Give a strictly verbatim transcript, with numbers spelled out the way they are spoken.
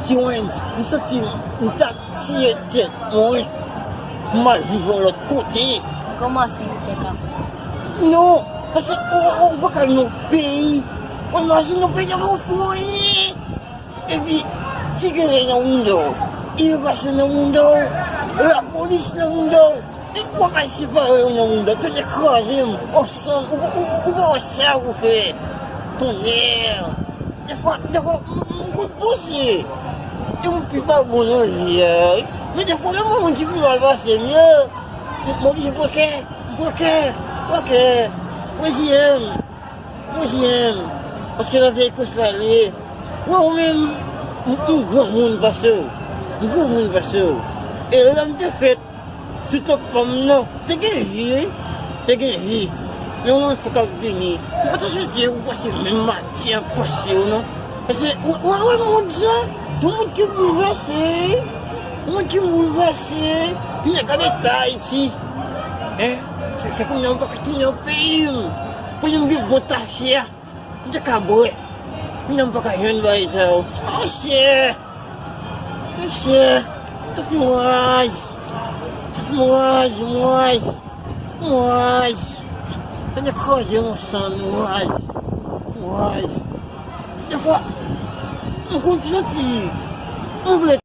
Ti Wens, m santi m ta tiye tèt mwen. M al viv yon lòt kote. Kòmanse yon tèt afè. Non, paske ou, ou, ou pa ka nan yon peyi. Ou imajine yon peyi yon fou. Epi, ti gele nan mounda w, imigrasyon nan mounda w, lapolis nan mounda w, e pou w bay separe yo nan mounda w, tande kraze m, o san, ou, ou, ou, ou pa wè sa ou fè. Tonnè. Defwa, defwa, m, m konn panse. E m pi pa bon nan vi a. Men defwa, menm moun ki pi mal pase m yo, m oblije pran kè, m pran kè, pran kè. Reziyen m, reziyen m. Paske lavi a e konsa l ye. Wè ou menm, m, m granmoun pase w. M granmoun pase w. E lè m te fèt, sou tonton pa m nan, te gen vi, wi. Te gen vi. Men yon fwa k ap vini. M pa ta swete ou pase menm maten an pase w non. Paske, w, w, w wè mond sa, se yon mond ki boulvèse. Yon mond ki boulvèse. Nèg gade ta Ayiti. Hein? Se, se kounye a m pa ka tounen nan peyi m. Pou yon gen bon tafya. M te ka bwè. Kounye a m pa ka jwenn bagay sa yo. Monchè! Monchè! Tout mouraz! Tout mouraz, mouraz! Mouraz! Tande kraze yon san, mouraz! Mouraz! Defwa, m konn santi m vle